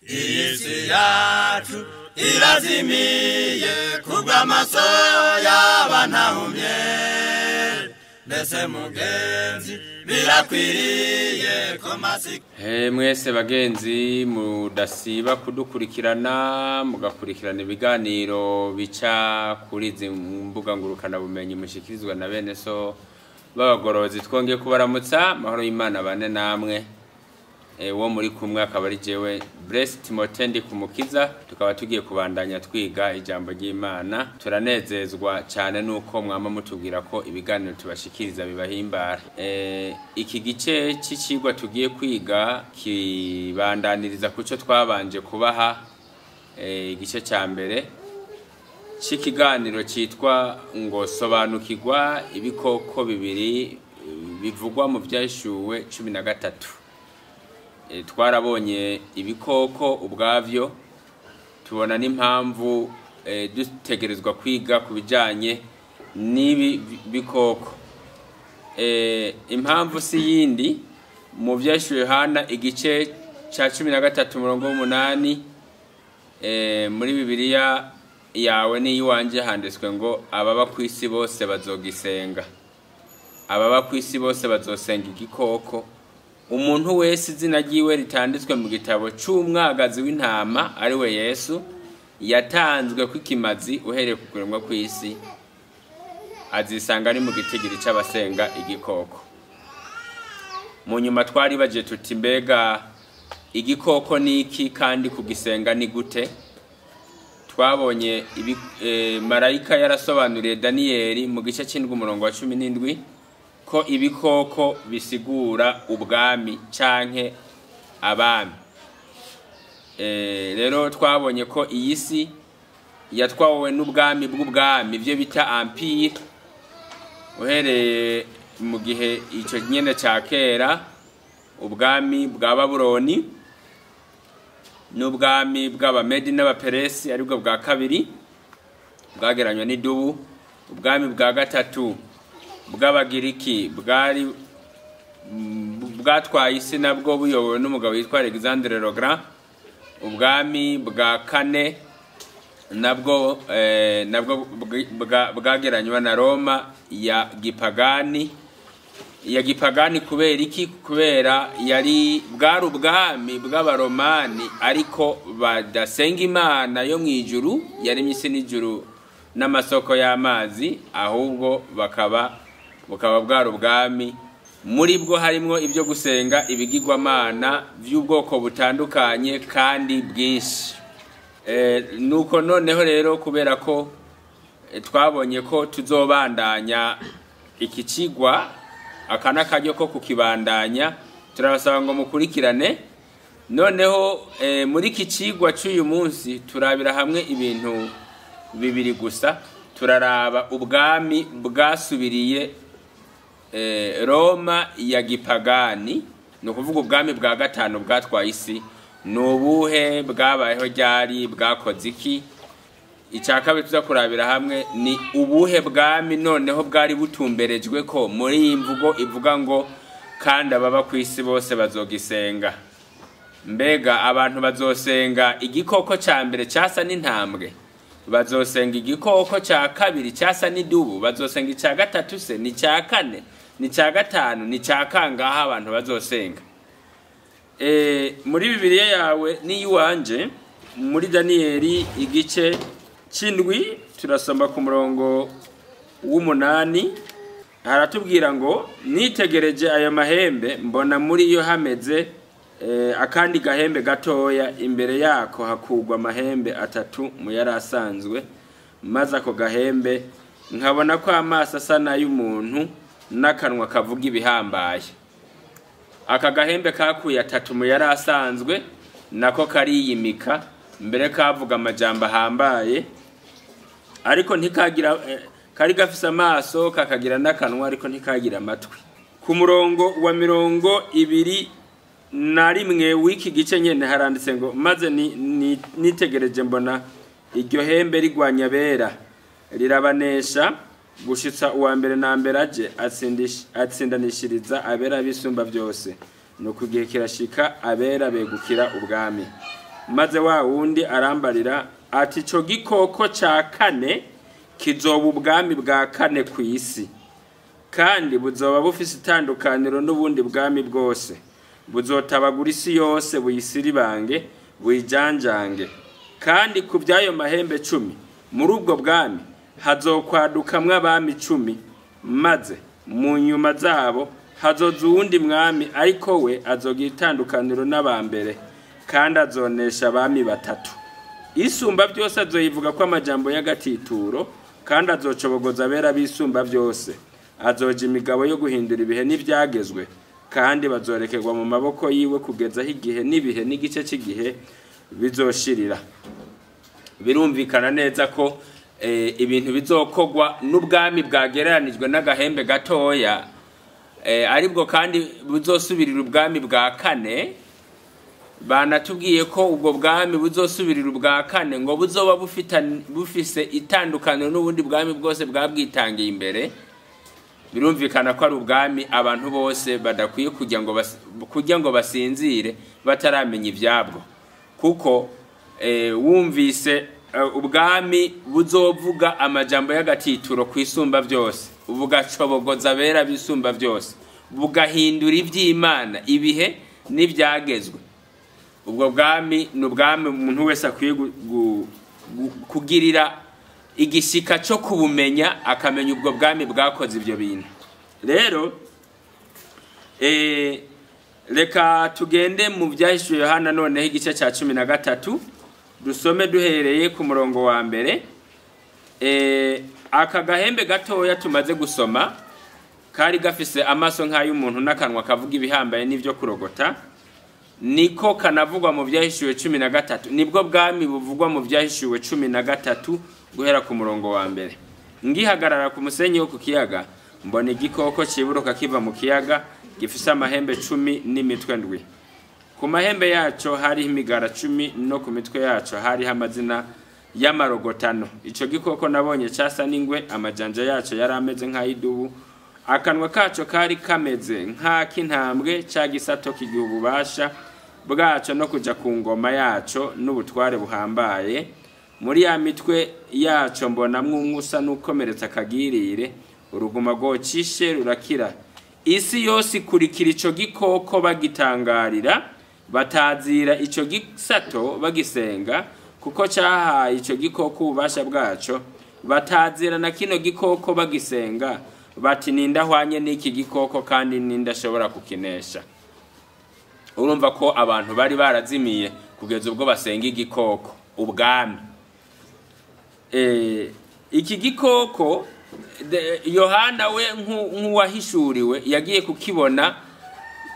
Iyi si yacu irazimiye kubw'amaso y'abantahumye. Mbese mugenzi birakwiriye ko masiko. Mwese bagenzi mudasiba kudukurikirana, mugakurikirana ibiganiro bica kuri izi mbuga ngurukana bumenyi mushikirizwa na bene so b'abagorozi, twongeye kubaramutsa. Mahoro y'Imana bane namwe. Uwo muri kumwe akaba ari jewe Bless Timothée Ndikumukiza, tukaba tugiye kubandanya twiga ijambo ry'Imana. Turanezezwa cyane nuko mwama mutubwira ko ibiganiro tubashikiriza bibahimbara. Iki gice c'icigwa tugiye kwiga kibandaniriza kuco twabanje kubaha igice ca mbere c'ikiganiro citwa ngo sobanukirwa ibikoko bibiri bivugwa mu Vyahishuwe 13. Twarabonye ibikoko ubwavyo, tubona n'impamvu dutegerezwa kwiga ku bijanye n'ibi bikoko. Impamvu si yindi, mu Vyahishuwe Yohana igice ca 13 umurongo w'umunani, muri Bibiliya yawe n'iyiwanje handitswe ngo ababa kw'isi bose bazogisenga. Ababa kw'isi bose bazosenga igikoko. Umuntu wese izina ryiwe ritanditswe mu gitabo c'umwagazi w'intama, ari we Yesu, yatanzwe kw'ikimazi uhereye ku kuremwa kw'isi, azisanga ari mu gitigiri c'abasenga igikoko. Mu nyuma twaribaje tuti mbega igikoko ni iki kandi kugisenga ni gute? Twabonye marayika yarasobanuriye Daniyeli mu gice c'indwi umurongo wa 17 ko ibikoko bisigura ubwami canke abami. Rero twabonye ko iyi si yatwawe n'ubwami bw'ubwami, ivyo bita empire, uhereye mu gihe ico nyene ca kera, ubwami bwa Babuloni n'ubwami bw'Abamedi n'Abaperesi, aribwo bwa kabiri bwageranywa n'idubu. Ubwami bwa gatatu bw'Abagiriki bwari bwatwaye isi, nabwo buyobowe n'umugabo witwa Alexandre le Grand. Ubwami bwa kane nabwo bwageranywa na Roma ya gipagani. Ya gipagani kubera iki? Kubera yari bwari ubwami bw'Abaromani ariko badasenga Imana yo mw'ijuru yaremye isi n'ijuru n'amasoko y'amazi, ahubwo bukaba bwari ubwami muri bwo harimwo ibyo gusenga ibigirwamana by'ubwoko butandukanye kandi bwinshi. Nuko noneho rero kubera ko twabonye ko tuzobandanya iki cigwa, aka n'akaryo ko kukibandanya, turabasaba ngo mukurikirane. Noneho muri iki cigwa c'uyu munsi turabira hamwe ibintu bibiri gusa. Turaraba ubwami bwasubiriye Roma ya gipagani, ni ukuvuga ubwami bwa gatanu bwatwaye isi. Ni ubuhe? Bwabayeho ryari? Bwakoze iki? Icya kabiri tuza kurabira hamwe ni ubuhe bwami noneho bwari butumberejwe ko muri iyi mvugo ivuga ngo kandi ababa ku isi bose bazogisenga. Mbega abantu bazosenga igikoko ca mbere casa n'intambwe, bazosenga igikoko ca kabiri casa n'idubu, bazosenga ica gatatu se, ni ca kane, ni ca gatanu, ni ca kangaha abantu bazosenga? Muri Bibiliya yawe n'iyiwanje, muri Daniyeli igice c'indwi turasoma ku murongo w'umunani, haratubwira ngo nitegereje ayo mahembe mbona muri yo hameze akandi gahembe gatoya, imbere yako hakugwa amahembe atatu mu yari asanzwe, maze ako gahembe nkabona ko amaso asa n'ay'umuntu n'akanwa kavuga ibihambaye. Aka gahembe kakuye atatu mu yari asanzwe, nako kariyimika, mbere kavuga amajambo ahambaye, ariko ntikagira, kari gafise amaso kakagira n'akanwa ariko ntikagira amatwi. Ku murongo wa 21 w'iki gice nyene haranditse ngo maze nitegereje mbona iryo hembe rigwanya bera rirabanesha gushitsa uwa mbere na mbere aje atsindanishiriza abera bisumba byose, nuko igihe kirashika abera begukira ubwami. Maze wa wundi arambarira ati ico gikoko ca kane kizoba ubwami bwa kane ku isi, kandi buzoba bufise itandukaniro n'ubundi bwami bwose, buzotabagura isi yose, buyisiribange, buyijanjange. Kandi ku by'ayo mahembe 10, muri ubwo bwami hazokwadukamwo abami 10, maze mu nyuma zabo hazoza uwundi mwami, ariko we azogira itandukaniro n'abambere, kandi azonesha abami 3. Isumba byose azoyivuga ko amajambo y'agatituro, kandi azocobogoza abera bisumba byose. Azoja imigabo yo guhindura ibihe n'ibyagezwe, kandi bazorekerwa mu maboko yiwe kugeza aho igihe n'ibihe n'igice cy'igihe bizoshirira. Birumvikana neza ko ibintu bizokogwa n'ubwami bwagereranijwe n'agahembe gatoya, aribwo kandi buzosubirira ubwami bwa kane. Banatubwiye ko ubwo bwami buzosubirira ubwa kane ngo buzoba bufise itandukaniro n'ubundi bwami bwose bwabwitangiye imbere. Birumvikana ko ari ubwami abantu bose badakwiye kujya ngo basinzire bataramenya ibyabwo, kuko wumvise ubwami buzovuga amajambo y'agatituro kwisumba byose, bugacobogoza abera bisumba byose, bugahindura iby'Imana ibihe n'ibyagezwe. Ubwo bwami ni ubwami umuntu wese akwiye kugirira igishika cyo kubumenya, akamenya ubwo bwami bwakoze ibyo bintu. Rero reka tugende mu byahishuwe Yohana noneho igice cya 13, dusome duhereye ku murongo wa mbere. Aka gahembe gatoya tumaze gusoma kari gafise amaso nk'ay'umuntu n'akanwa kavuga ibihambaye n'ibyo kurogota, niko kanavugwa mu byahishuwe 13. Nibwo bwami buvugwa mu byahishuwe 13 guhera ku murongo wa mbere. Ngihagarara ku musenyi wo ku kiyaga, mbona igikoko ciburuka kiva mu kiyaga, gifise amahembe 10 n'imitwe 7. Ku mahembe yaco hariho imigara 10, no ku mitwe yaco hariho amazina y'amarogotano. Ico gikoko nabonye casa n'ingwe, amajanja yaco yari ameze nk'ay'idubu, akanwa kaco kari kameze nk'ak'intambwe, ca gisato kigiha ububasha bwaco no kuja ku ngoma yaco n'ubutware buhambaye. Muri ya mitwe yaco mbonamwo umwe usa n'ukomeretsa akagirire, uruguma rwocishe rurakira. Isi yose ikurikira ico gikoko bagitangarira, batazira ico gisato bagisenga, kuko cahaye ico gikoko ububasha bwaco. Batazira na kino gikoko bagisenga, bati nindahwanye n'iki gikoko kandi nindashobora kukinesha. Urumva ko abantu bari barazimiye kugeza ubwo basenga igikoko, ubwami. Iki gikoko Yohana we nk'uwahishuriwe yagiye kukibona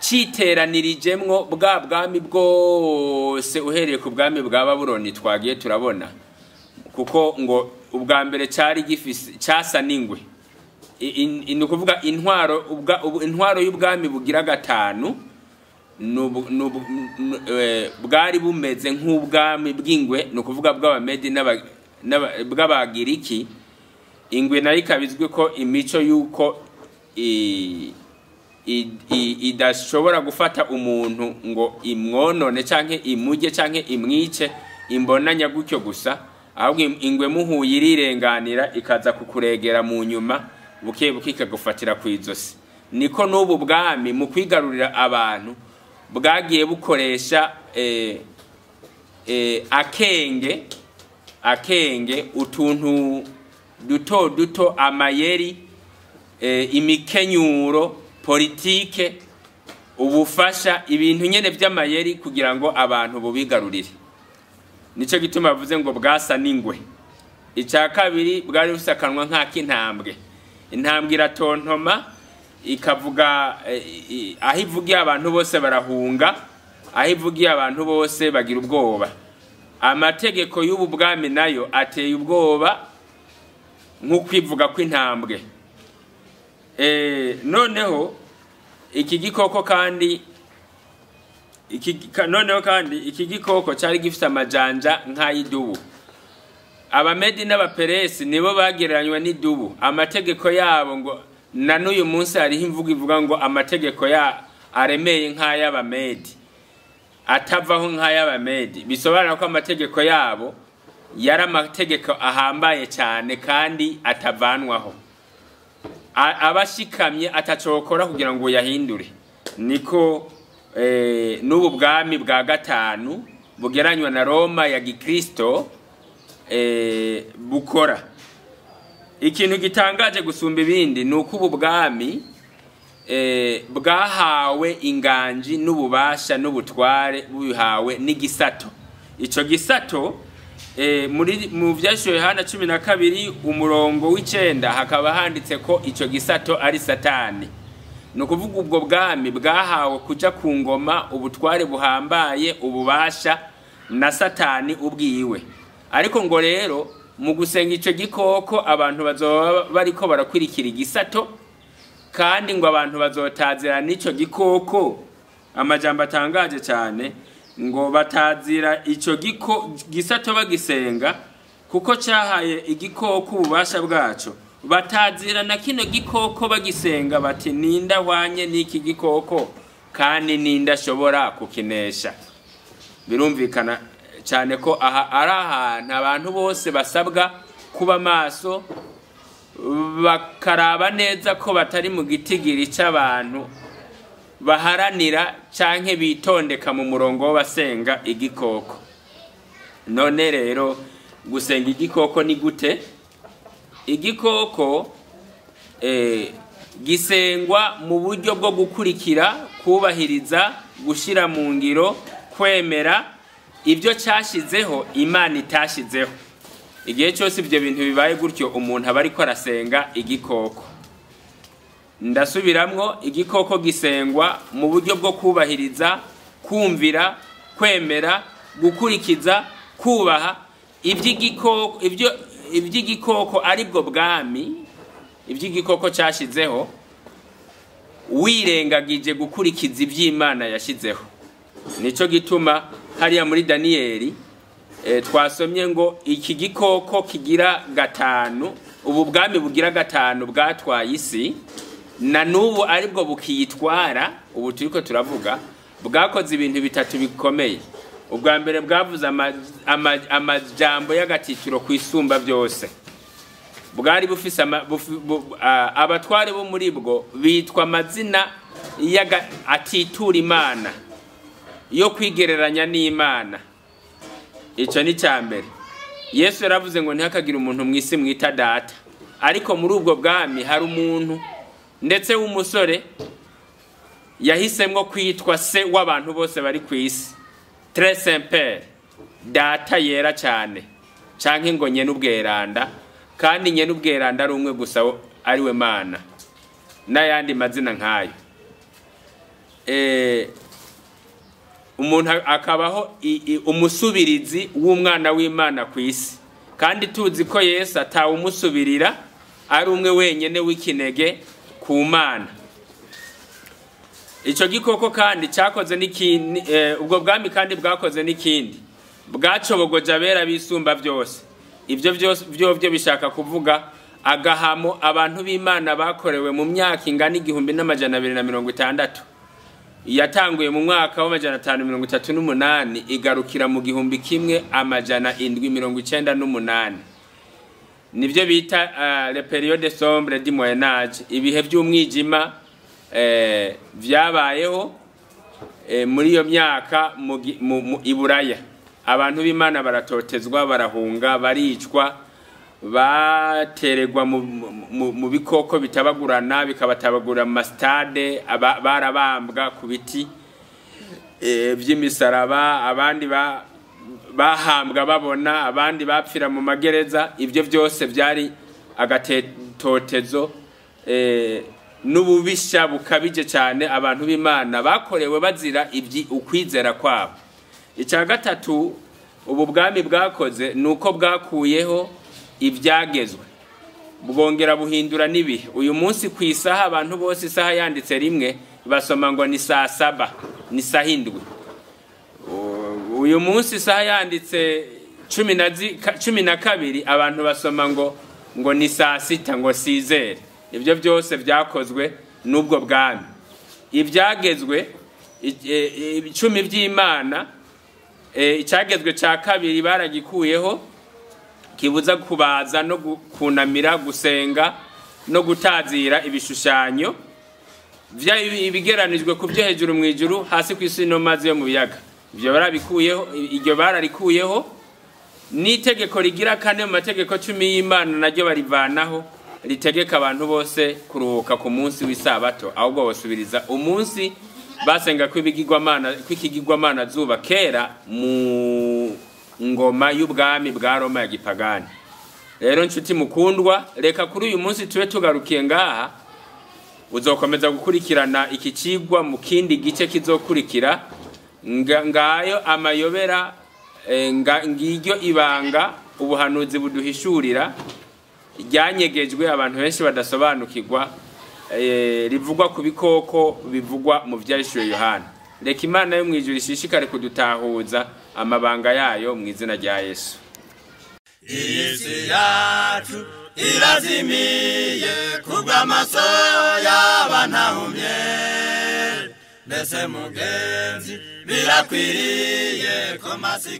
citeranirijemwo bwa bwami bwose, uhereye ku bwami bwa Babuloni twagiye turabona, kuko ngo ubwa mbere cari gifise casa n'ingwe. Ni ukuvuga intwaro y'ubwami bugira 5 bwari bumeze nk'ubwami bw'ingwe, ni ukuvuga bw'Abamedi bw'Abagiriki. Ingwe nayo ikaba izwi ko imico y'uko idashobora gufata umuntu ngo imwonone canke imurye canke imwice imbonanya gutyo gusa, ahubwo ingwe muhuye irirenganira ikaza kukuregera mu nyuma buke buke ikagufatira ku izosi. Niko n'ubu bwami mu kwigarurira abantu bwagiye bukoresha akenge, utuntu duto duto, amayeri, imikenyuro, politike, ubufasha, ibintu nyene vy'amayeri kugira ngo abantu bubigarurire. Nico gituma bavuze ngo bwasa n'ingwe. Ica kabiri, bwari bufise akanwa nk'ak'intambwe. Intambwe iratontoma ikavuga, aho ivugiye abantu bose barahunga, aho ivugiye abantu bose bagira ubwoba. Amategeko y'ubu bwami nayo ateye ubwoba nk'ukwivuga kw'intambwe. Noneho iki gikoko kandi noneho kandi iki gikoko cari gifise amajanja nk'ay'idubu. Abamedi n'Abaperesi nibo bagereranywa n'idubu. Amategeko yabo ngo na n'uyu munsi hariho imvugo ivuga ngo amategeko ya aremeye nk'ay'Abamedi. Atavaho nk'ay'Abamedi, bisobanura ko amategeko yabo yari amategeko ahambaye cyane kandi atavanwaho, abashikamye atacokora kugira ngo yahindure. Niko n'ubu bwami bwa gatanu bugeranywa na Roma ya Gikristo bukora. Ikintu gitangaje gusumba ibindi ni uko ubu bwami bwahawe inganji n'ububasha n'ubutware, bubihawe n'igisato. Ico gisato muri mu Vyashuwe Yohana 12 umurongo w'9 hakaba handitse ko ico gisato ari Satani. Ni ukuvuga ubwo bwami bwahawe kuja ku ngoma, ubutware buhambaye, ububasha na Satani ubwiwe. Ariko ngo rero mu gusenga ico gikoko abantu bazoba bariko barakwirikira igisato, kandi ngo abantu bazotazira n'ico gikoko. Amajambo atangaje cyane, ngo batazira ico gisato bagisenga kuko cyahaye igikoko ububasha bwaco, batazira na kino gikoko bagisenga bati ninda wanye n'iki gikoko kandi ninda ashobora kukinesha. Birumvikana cyane ko aha ari ahantu abantu bose basabwa kuba maso, bakaraba neza ko batari mu gitigiri c'abantu baharanira canke bitondeka mu murongo w'abasenga igikoko. None rero gusenga igikoko ni gute? Igikoko gisengwa mu buryo bwo gukurikira, kubahiriza, gushira mu ngiro, kwemera ibyo cyashizeho Imana itashizeho. Igihe cyose ibyo bintu bibaye gutyo umuntu aba ariko arasenga igikoko. Ndasubiramwo, igikoko gisengwa mu buryo bwo kubahiriza, kumvira, kwemera, gukurikiza, kubaha iby'igikoko aribwo bwami, iby'igikoko cyashizeho, wirengagije gukurikiza iby'Imana yashizeho. Nico gituma hariya muri Daniyeli twasomye ngo iki gikoko kigira gatanu, ubu bwami bugira gatanu bwatwaye isi, na nubu aribwo bukiyitwara. Ubu turiko turavuga bwakoze ibintu bitatu bikomeye. Ubwa mbere bwavuze amajambo y'agatitiro kwisumba byose. Bwari bufise abatware bo muri bwo bitwa amazina atitura Imana, yo kwigereranya n'Imana. Ico ni cyambere. Yesu yaravuze ngo ntihakagire umuntu mwisi mwita data, ariko muri ubwo bwami hari umuntu ndetse w'umusore yahisemwo kwitwa se w'abantu bose bari ku isi, Très Saint-Père, data yera cyane, canke ngo nyene ubweranda, kandi nyene ubweranda ari umwe gusa ari we Mana, n'ayandi mazina nkayo. Umuntu akabaho umusubirizi w'umwana w'Imana ku isi, kandi tuzi ko Yesu atawumusubirira, ari umwe wenyene w'ikinege ku Mana. Ico gikoko kandi cyakoze n'ikindi, ubwo bwami kandi bwakoze n'ikindi, bwacobogoje abera bisumba byose. Ibyo byose byo bishaka kuvuga agahamo abantu b'Imana bakorewe mu myaka ingana 1260, yatanguye mu mwaka wa 538 igarukira mu 1798. Nivyo bita le période sombre du Moyen Âge, ibihe by'umwijima vyabayeho muri iyo myaka mu Iburaya. Abantu b'Imana baratotezwa, barahunga, baricwa, bateregwa mu bikoko bitabagurana, bikabatabagura mu mastade, barabambwa ku biti by'imisaraba, abandi bahambwa babona, abandi bapfira mu magereza. Ibyo byose byari agatetotezo n'ububisha bukabije cyane abantu b'Imana bakorewe bazira ukwizera kwabo. Icya gatatu ubu bwami bwakoze nuko bwakuyeho ibyagezwe, bwongera buhindura n'ibihe. Uyu munsi ku isaha abantu bose isaha yanditse rimwe basoma ngo ni saa 7, ni saa 7. Uyu munsi isaha yanditse 12 abantu basoma ngo ni saa 6, ngo sizere. Ibyo byose byakozwe n'ubwo bwami. Ibyagezwe icumi by'Imana, icyagezwe cya kabiri baragikuyeho, kibuza kubaza no kunamira, gusenga no gutazira ibishushanyo ibigeranijwe ku byo hejuru mu ijuru, hasi ku isi no mazi yo mu biyaga. Ibyo barabikuyeho, iryo bararikuyeho. N'itegeko rigira kane mu mategeko 10 y'Imana naryo barivanaho, ritegeka abantu bose kuruhuka ku munsi w'isabato, ahubwo basubiriza umunsi basenga kw'ibigirwamana, kw'ikigirwamana zuba kera mu ngoma y'ubwami bwa Roma ya gipagani. Rero nshuti mukundwa, reka kuri uyu munsi tube tugarukiye ngaha. Uzokomeza gukurikirana iki cigwa mu kindi gice kizokurikira. Ngayo amayobera, ngiryo ibanga ubuhanuzi buduhishurira ryanyegejwe abantu benshi badasobanukirwa, rivugwa ku bikoko bivugwa mu Vyahishuwe Yohana. Reka Imana yo mw'ijuru ishishikare kudutahuza amabanga yayo mu izina rya Yesu. Iyi si yacu irazimiye kubw'amaso y'abantahumye, mbese mugenzi birakwiriye ko masika